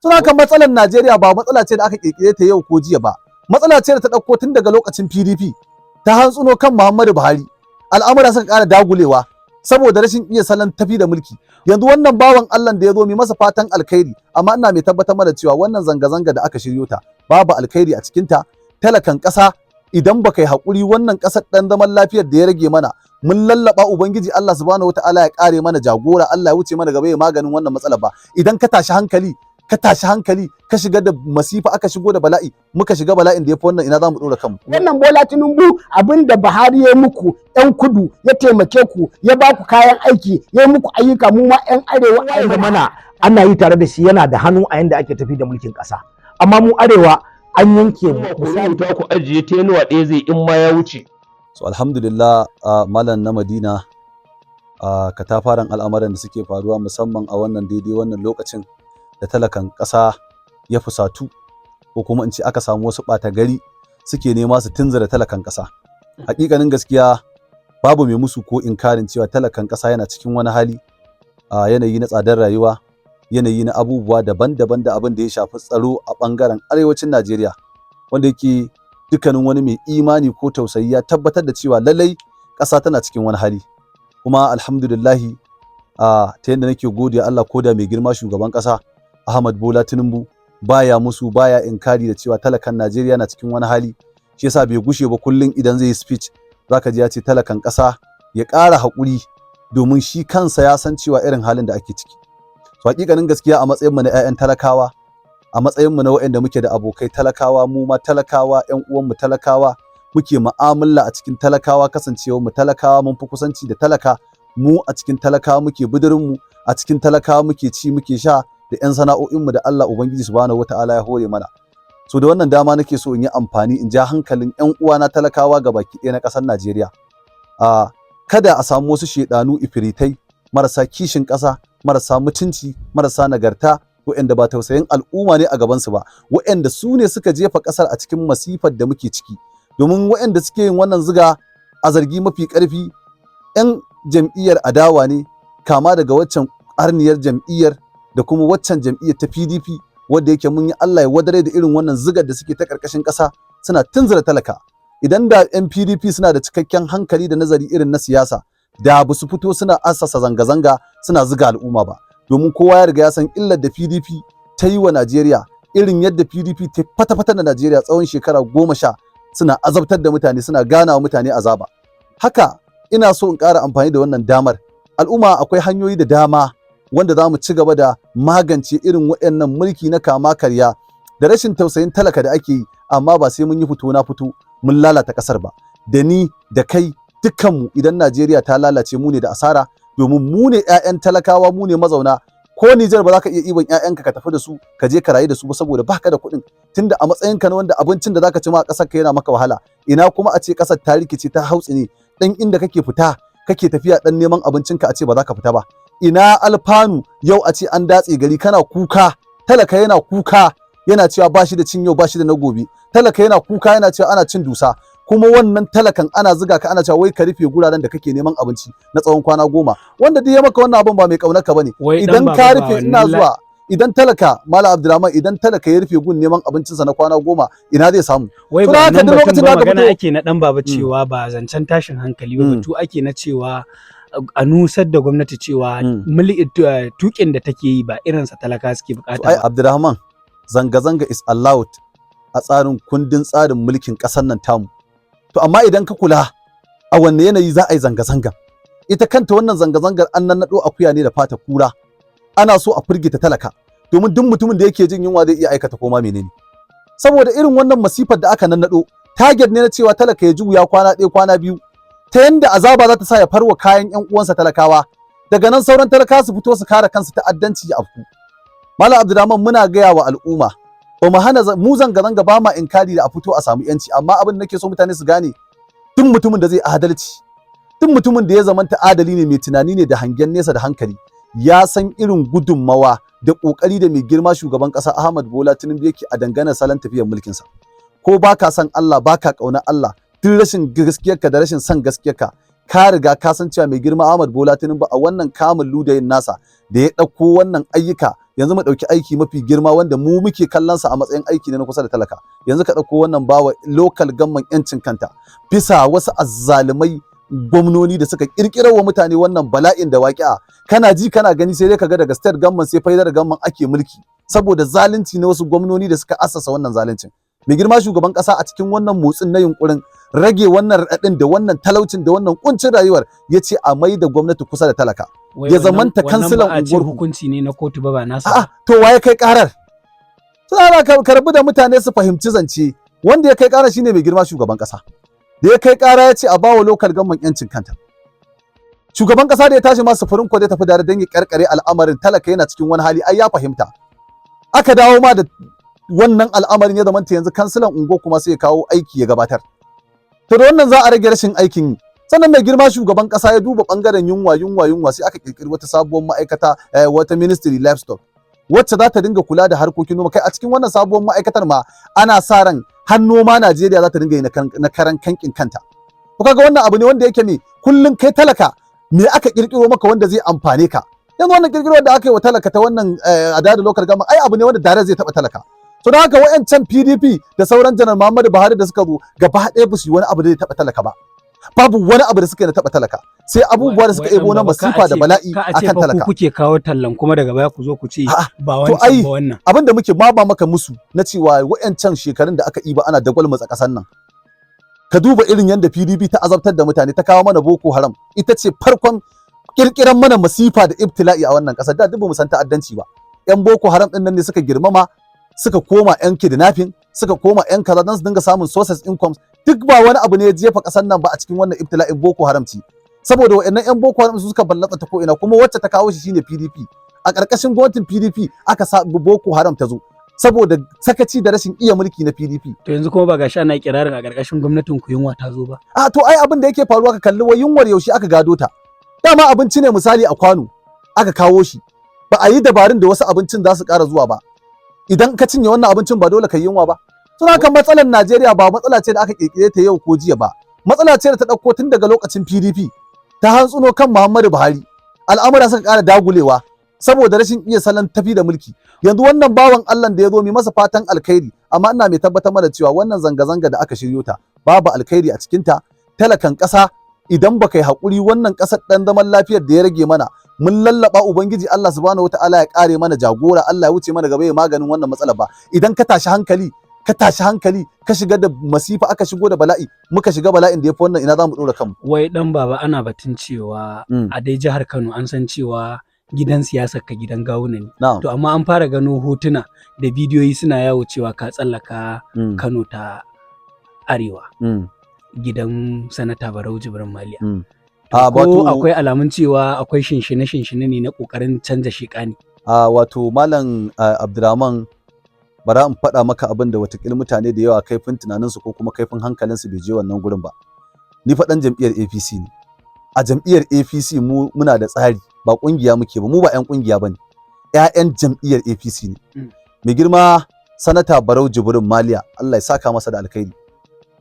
Suna haka, matsalar Najeriya ba matsala ce da aka kirkire ta yau ko jiya ba. Matsala ce da ta ɗauko tun daga lokacin PDP ta hantsuno kan Muhammadu Buhari. Al'amura suka ƙara dagulewa saboda rashin iya salon tafi da mulki. Yanzu wannan bawan Allah da ya zo, mai masa fatan alkhairi, amma ina mai tabbatar mana cewa wannan zanga-zanga da aka shiryo ta, babu alkhairi a cikinta. Talakan ƙasa, idan baka yi haƙuri wannan ƙasar ɗan zaman lafiyar da ya rage mana mun lallaba Ubangiji Allah Subhanahu wataala ya ƙare mana jagora, Allah ya wuce mana gaba ya maganin wannan matsala ba, idan ka tashi hankali, ka tashi hankali, ka shiga da masifa, aka shigo da bala'i, muka shiga bala'in da ya fi wannan, ina za mu ɗora kanmu? Wannan Bola Tinubu, abin da Buhari ya muku yan kudu, ya taimake ku, ya ba ku kayan aiki, ya muku ayyuka, mu ma yan arewa a mana. Ana yi tare da shi, yana da hannu a yanda ake tafi da mulkin ƙasa, amma mu arewa an yanke mu. Ku rubuta ku ajiye, tenure ɗaya zai in ma ya wuce. So alhamdulillah, malam na Madina, katafaren al'amuran da suke faruwa, musamman a wannan daidai wannan lokacin da talakan ƙasa ya fusatu, ko kuma in ce aka samu wasu ɓata gari suke nema su tunzura talakan ƙasa. Hakikanin gaskiya, babu mai musu ko inkarin cewa talakan ƙasa yana cikin wani hali, a yanayi na tsadar rayuwa, yanayi na abubuwa daban-daban da abin da ya shafi tsaro a ɓangaren arewacin Najeriya, wanda yake dukkanin wani mai imani ko tausayi ya tabbatar da cewa lallai ƙasa tana cikin wani hali. Kuma alhamdulillahi, a ta yadda nake gode Allah, ko da mai girma shugaban ƙasa Ahmad Bola Tinubu baya musu, baya inkari da cewa talakan Najeriya na cikin wani hali. Shi yasa bai gushe ba, kullum idan zai yi speech zaka ji ya ce talakan ƙasa ya ƙara haƙuri, domin shi kansa ya san cewa irin halin da ake ciki. To hakikanin gaskiya, a matsayin mu na 'ya'yan talakawa, a matsayin mu na waɗanda muke da abokai talakawa, mu ma talakawa, 'yan uwan mu talakawa, muke mu'amala a cikin talakawa, kasancewar mu talakawa mun fi kusanci da talaka. Mu a cikin talakawa muke budurin mu, a cikin talakawa muke ci, muke sha, da 'yan sana'o'inmu da Allah Ubangiji Subhanahu wata'ala ya hore mana. So da wannan dama nake so in yi amfani in ja hankalin 'yan uwana talakawa ga baki ɗaya na ƙasar Najeriya. Kada a samu wasu shedanu, ifiritai marasa kishin ƙasa, marasa mutunci, marasa nagarta, waɗanda ba tausayin al'umma ne a gabansu ba, waɗanda su ne suka jefa ƙasar a cikin masifar da muke ciki. Domin waɗanda suke yin wannan ziga, a zargi mafi ƙarfi 'yan jam'iyyar adawa ne, kama daga waccan arniyar jam'iyyar da kuma waccan jam'iyyar ta PDP, wadda yake mun yi Allah ya wadare da irin wannan zigar da suke ta ƙarƙashin ƙasa suna tunzura talaka. Idan da 'yan PDP suna da cikakken hankali da nazari irin na siyasa, da ba su fito suna assasa zanga-zanga, suna ziga al'umma ba, domin kowa ya riga ya san illar da PDP ta yi wa Najeriya, irin yadda PDP ta fata-fata da Najeriya tsawon shekara 10 suna azabtar da mutane, suna gana wa mutane azaba. Haka ina so in ƙara amfani da wannan damar: al'umma, akwai hanyoyi da dama wanda za mu ci gaba da magance irin waɗannan mulki na kama karya da rashin tausayin talaka da ake yi, amma ba sai mun yi fito na fito mun lalata ƙasar ba. Da ni da kai dukkanmu, idan Najeriya ta lalace, mu ne da asara, domin mu ne 'ya'yan talakawa, mu ne mazauna. Ko Nijar ba za ka iya ɗiban 'ya'yanka ka tafi da su ka je ka rayu da su ba, saboda baka da kuɗin. Tunda a matsayinka na wanda abincin da zaka ci ma a ƙasar ka yana maka wahala, ina kuma a ce ƙasar ta rikice, ta hautsi ne, dan inda kake fita kake tafiya dan neman abincinka a ce ba za ka fita ba? Ina alfanu yau a ce an datse gari, kana kuka, talaka yana kuka, yana cewa ba shi da cin yau, ba shi da na gobe. Talaka yana kuka, yana cewa ana cin dusa, kuma wannan talakan ana ziga ka, ana cewa wai ka rufe guraren da kake neman abinci na tsawon kwana 10. Wanda duk ya maka wannan abin ba mai kaunar ka bane. Idan ka rufe, ina zuwa, idan talaka, Malam Abdulrahman, idan talaka ya rufe gun neman abincinsa na kwana 10, ina zai samu? Wai ba nan batun ba, magana ake na dan baba cewa ba zancen tashin hankali ba, batu ake na cewa a nusar da gwamnati cewa tukin da take yi ba irinsa talaka suke bukata. Ai Abdulrahman, zanga-zanga is allowed a tsarin kundin tsarin mulkin ƙasar nan tamu. To amma idan ka kula, a wanne yanayi za a yi zanga-zangan? Ita kanta wannan zanga-zangar an nannaɗo akuya ne da fata kura. Ana so a firgita talaka, domin duk mutumin da yake jin yunwa zai iya aikata koma menene. Saboda irin wannan masifar da aka nannaɗo, target ne na cewa talaka ya ji wuya kwana ɗaya, kwana 2, ta yanda azaba za ta sa ya farwa kayan ƴan uwansa talakawa. Daga nan sauran talakawa su fito su kare kansu, ta'addanci ya afku. Malam Abdulrahman, muna gaya wa al'umma, ba mu hana mu zanga-zanga ba, ma inkari da a fito a samu yanci, amma abin da nake so mutane su gane, duk mutumin da zai adalci, duk mutumin da ya zamanta adali ne, mai tunani ne da hangen nesa da hankali, ya san irin gudunmawa da kokari da mai girma shugaban kasa Ahmad Bola Tinubu yake a dangane salon tafiyar mulkinsa. Ko baka san Allah, baka kauna Allah, duk rashin gaskiyarka da rashin son gaskiyarka, ka riga ka san cewa mai girma Ahmad Bola Tinubu a wannan kamun ludayin nasa da ya ɗauko wannan ayyuka ya zo ya kaddamar da su, ya Yanzu mu ɗauki aiki mafi girma wanda mu muke kallon sa a matsayin aiki ne na kusa da talaka. Yanzu ka ɗauko wannan bawa local government yancin kanta, bisa wasu azzalumai gwamnoni da suka kirkirar wa mutane wannan bala'in da waƙi'a. Kana ji kana gani, sai dai kaga daga state government sai federal government ake mulki, saboda zalunci na wasu gwamnoni da suka assasa wannan zaluncin. Mai girma shugaban ƙasa, a cikin wannan motsin na yunkurin rage wannan raɗaɗin da wannan talaucin da wannan kuncin rayuwar, ya ce a mai da gwamnati kusa da talaka. Wai Ya wannan- zamanta wannan kansilan ba a ce unguwarku. hukunci ne na kotu ba, ba nasa A'a, ba. to waye kai karar? Suna karbi da mutane su fahimci zance. Wanda ya kai kara shine mai girma shugaban kasa. Da ya kai kara, ya ce a bawa local government yancin kanta. Shugaban kasa da ya tashi ma, sufurin ko zai tafi da don ya karkare al'amarin, talaka yana cikin wani hali, ai ya fahimta. Aka dawo ma da wannan al'amarin, ya zamanta yanzu kansilan unguwa kuma sai ya kawo aiki ya gabatar. To da wannan za a rage rashin aikin yi. Sannan mai girma shugaban kasa ya duba bangaren yunwa, yunwa, yunwa, sai aka kirkiri wata sabuwar ma'aikata, wata ministry, livestock, wacce za ta dinga kula da harkokin noma. Kai, a cikin wannan sabuwar ma'aikatar ma ana sa ran har noma Najeriya za ta dinga yi na karan kankin kanta. To kaga wannan abu ne wanda yake me kullun kai talaka, me aka kirkiro maka wanda zai amfane ka? Yanzu wannan kirkiro da aka yi wa talaka ta wannan adada local government, ai abu ne wanda dare zai taba talaka. To don haka wayancan PDP da sauran Janar Muhammadu Buhari da suka zo, gaba ɗaya ba su yi wani abu da zai taba talaka ba. Babu wani abu da suka yi na taba talaka, sai abubuwa da suka Wai ebo na ɗan baba, ka a masifa da ce- bala'i ka a ce akan fa ku talaka. kuke kawo tallan, kuma daga baya ku zo ku ce A'a, ba to wancan ai ba wannan. Abin da muke ma ba maka musu na cewa wayancan shekarun da aka iba ana dagwalmatsa ƙasar nan, ka duba irin yadda PDP ta azabtar da mutane, ta kawo mana Boko Haram. Ita ce farkon kirkiran mana masifa da ibtila'i a wannan ƙasar. Da duk bamu san ta'addanci ba. Yan Boko Haram din nan ne suka girmama, suka koma yan kidnapping, suka koma yan kaza, don su dinga samun sources incomes. Duk ba wani abu ne ya jefa ƙasar nan ba a cikin wannan ibtila'in, Boko Haram ce. Saboda wa'annan yan Boko Haram su suka ballatsa ta ko ina, kuma wacce ta kawo shi shine PDP. A ƙarƙashin gwamnatin PDP aka sa Boko Haram ta zo, saboda sakaci da rashin iya mulki na PDP. To yanzu kuma ba gashi ana kirarin a ƙarƙashin gwamnatin ku yunwa ta zo ba? A to ai abin da yake faruwa, ka kalli wai yunwar yaushe aka gado ta? Dama abinci ne misali a kwano aka kawo shi, ba a yi dabarun da wasu abincin za su ƙara zuwa ba. Idan ka cinye wannan abincin, ba dole ka yi yunwa ba? Tun haka matsalar Najeriya ba matsala ce da aka kirkire ta yau ko jiya ba. Matsala ce da ta ɗauko tun daga lokacin PDP, ta hantsuno kan Muhammadu Buhari, al'amura suka ƙara dagulewa saboda rashin iya salon tafi da mulki. Yanzu wannan bawan Allah da ya zo, mai masa fatan alkhairi, amma ina mai tabbatar mana cewa wannan zanga-zanga da aka shiryo ta, babu alkhairi a cikinta. Talakan ƙasa, idan baka yi haƙuri wannan ƙasar ɗan zaman lafiyar da ya rage mana mun lallaba, Ubangiji Allah Subhanahu wataala ya ƙare mana jagora, Allah ya wuce mana gaba ya maganin wannan matsalar ba, idan ka tashi hankali, ka tashi hankali, ka shiga da masifa, aka shigo da bala'i, muka shiga bala'in da ya fi wannan, ina za mu ɗora kanmu? Wai dan baba, ana batun cewa a dai jihar Kano an san cewa gidan siyasar ka gidan Gawuna ne. Na'am. To amma an fara gano hotuna da bidiyoyi suna yawo cewa ka tsallaka Kano ta Arewa, gidan Sanata Barau Jibrin Maliya. To A ko wato akwai alamun cewa akwai shinshine shinshine ne na kokarin canza sheka ne? A wato Malam Abdulrahman, bara in faɗa maka abin da watakil mutane da yawa kaifin tunaninsu ko kuma kaifin hankalinsu bai je wannan gurin ba. Ni faɗan jam'iyyar APC ne. A jam'iyyar APC mu muna da tsari, ba ƙungiya muke ba, mu ba 'yan ƙungiya ba ne. 'Ya'yan jam'iyyar APC ne. Mai girma Sanata Barau Jibrin Maliya, Allah ya saka masa da alkhairi.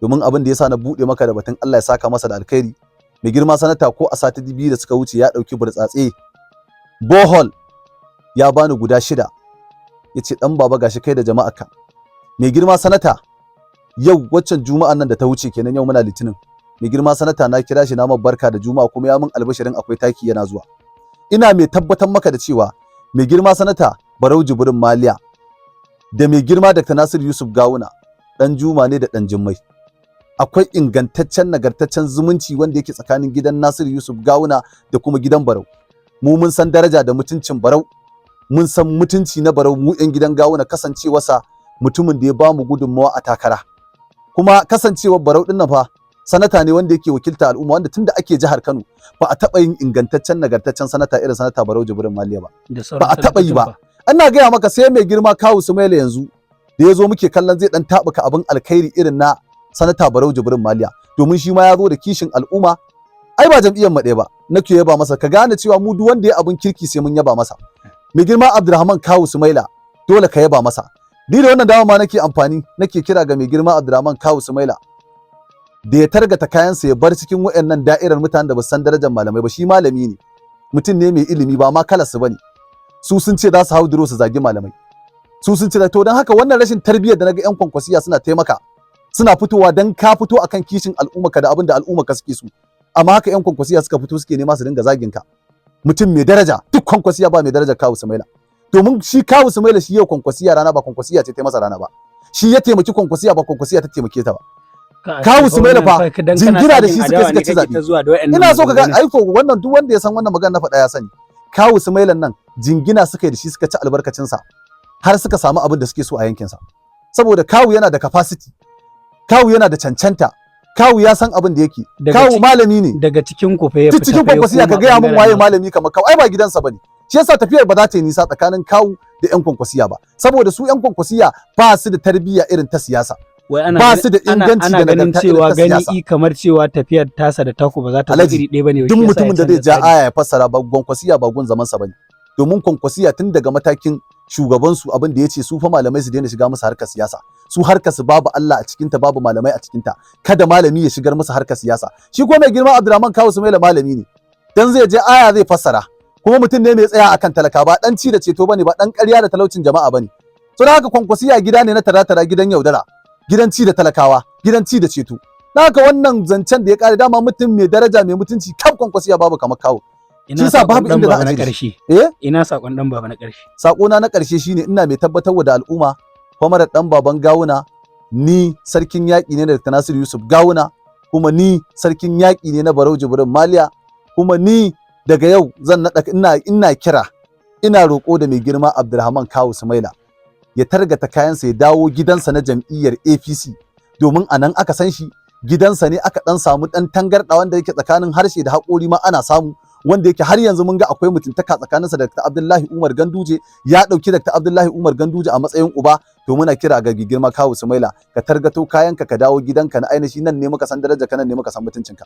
Domin abin da ya sa na buɗe maka da batun Allah ya saka masa da alkhairi, mai girma sanata ko a sati 2 da suka wuce ya ɗauki burtsatse borehole ya bani guda 6, ya ce, "Ɗan baba, gashi kai da jama'arka." Mai girma sanata yau, waccan Juma'an nan da ta wuce kenan, yau muna Litinin, mai girma sanata na kira shi na barka da Juma'a, kuma ya min albashirin akwai taki yana zuwa. Ina mai tabbatar maka da cewa mai girma Sanata Barau Jibrin Maliya da mai girma Dr. Nasir Yusuf Gawuna dan Juma ne da dan Jummai. Akwai ingantaccen nagartaccen zumunci wanda yake tsakanin gidan Nasir Yusuf Gawuna da kuma gidan Barau. Mu mun san daraja da mutuncin Barau, mun san mutunci na Barau, mu yan gidan Gawuna, kasancewarsa mutumin da ya bamu gudunmawa a takara. Kuma kasancewar Barau din nan fa sanata ne wanda yake wakilta al'umma, wanda tunda ake jihar Kano ba a taɓa yin ingantaccen nagartaccen sanata irin Sanata Barau Jibrin Maliya ba. Da sauran Ba a taɓa yi ba. sanatocin fa? Ina gaya maka, sai mai girma Kawu Sumaila yanzu da ya zo muke kallon zai dan taɓuka abin alkhairi irin na Sanata Barau Jibrin Maliya, domin shi ma ya zo da kishin al'umma. Ai ba jam'iyyar mu ɗaya ba, nake yaba masa. Ka gane cewa mu duk wanda ya abin kirki sai mun yaba masa. Mai girma Abdulrahman Kawu Sumaila, dole ka yaba masa. Ni da wannan dama ma nake amfani nake kira ga mai girma Abdulrahman Kawu Sumaila da ya targata kayansa, ya bar cikin wayannan da'irar mutanen da ba san darajar malamai ba. Shi malami ne, mutum ne mai ilimi, ba ma kalarsu bane. Su sun ce za su hau duro su zagi malamai. Su sun ce, to don haka wannan rashin tarbiyyar da naga yan Kwankwasiya suna taimaka, suna fitowa dan ka fito akan kishin al'ummarka da abin da al'ummarka suke so, amma haka yan Kwankwasiya suka fito suke nema su dinga zagin ka, mutum mai daraja. Duk Kwankwasiya ba mai daraja Kawu Sumaila, domin shi Kawu Sumaila shi yau Kwankwasiya rana, ba Kwankwasiya ce ta masa rana ba. Shi ya taimaki Kwankwasiya, ba Kwankwasiya ta taimake ta ba. Kawu Sumaila fa jingina da shi suka ci zaɓe. Ina so ka ga aiko wannan, duk wanda ya san wannan magana na faɗa ya sani. Kawu Sumailan nan jingina suka yi da shi, suka ci albarkacinsa har suka samu abin da suke so a yankinsa, saboda Kawu yana da capacity, Kawu yana da cancanta, Kawu ya san abin da yake, Kawu malami ne. Daga cikin ku fa ya fita cikin Kwankwasiya, ka gaya min waye malami kamar Kawu? Ai ba gidansa bane. Shi yasa tafiyar ba za ta yi nisa tsakanin Kawu da yan Kwankwasiya ba, saboda su yan Kwankwasiya ba su da tarbiyya irin ta siyasa, ba su da inganci da ganin cewa gani kamar cewa tafiyar tasa da taku ba za ta iri ɗaya bane. Duk mutumin da zai ja aya ya fassara, ba Kwankwasiya ba gun zaman sa bane, domin Kwankwasiya tun daga matakin shugaban su abin da yace, su fa malamai su daina shiga musu harkar siyasa. Su harkar su babu Allah a cikin ta, babu malamai a cikin ta, kada malami ya shigar musu harkar siyasa. Shi ko mai girma Abdulrahman Kawu Sumaila malami ne, dan zai je aya zai fassara, kuma mutum ne mai tsaya akan talaka, ba dan ci da ceto bane, ba dan ƙarya da talaucin jama'a bane. So da haka Kwankwasiya gida ne na tara-tara, gidan yaudara, gidan ci da talakawa, gidan ci da ceto. Da haka wannan zancen da ya kare, dama mutum mai daraja, mai mutunci, kaf Kwankwasiya babu kamar Kawo. Ina babu inda za a je ƙarshe. Eh, ina sakon dan Baba na ƙarshe? Sakona na ƙarshe shine ina mai tabbatar da al'umma, Kwamarar Dan Baban Gawuna, ni sarkin yaƙi ne da Dr. Nasiru Yusuf Gawuna, kuma ni sarkin yaƙi ne na Barau Jibrin Maliya. Kuma ni daga yau zan naɗa, ina kira, ina roƙo da mai girma Abdulrahman Kawu Sumaila ya targata kayansa ya dawo gidansa na jam'iyyar APC, domin a nan aka san shi. Gidansa ne aka dan samu dan tangarɗa wanda yake tsakanin harshe da haƙori ma ana samu, wanda yake har yanzu mun ga akwai mutuntaka tsakaninsa da Dr. Abdullahi Umar Ganduje. Ya ɗauki Dr. Abdullahi Umar Ganduje a matsayin uba. To muna kira ga girma Kawu Sumaila, ka targato kayanka ka dawo gidanka na ainihi. Nan ne muka san daraja ka, nan ne muka san mutuncinka.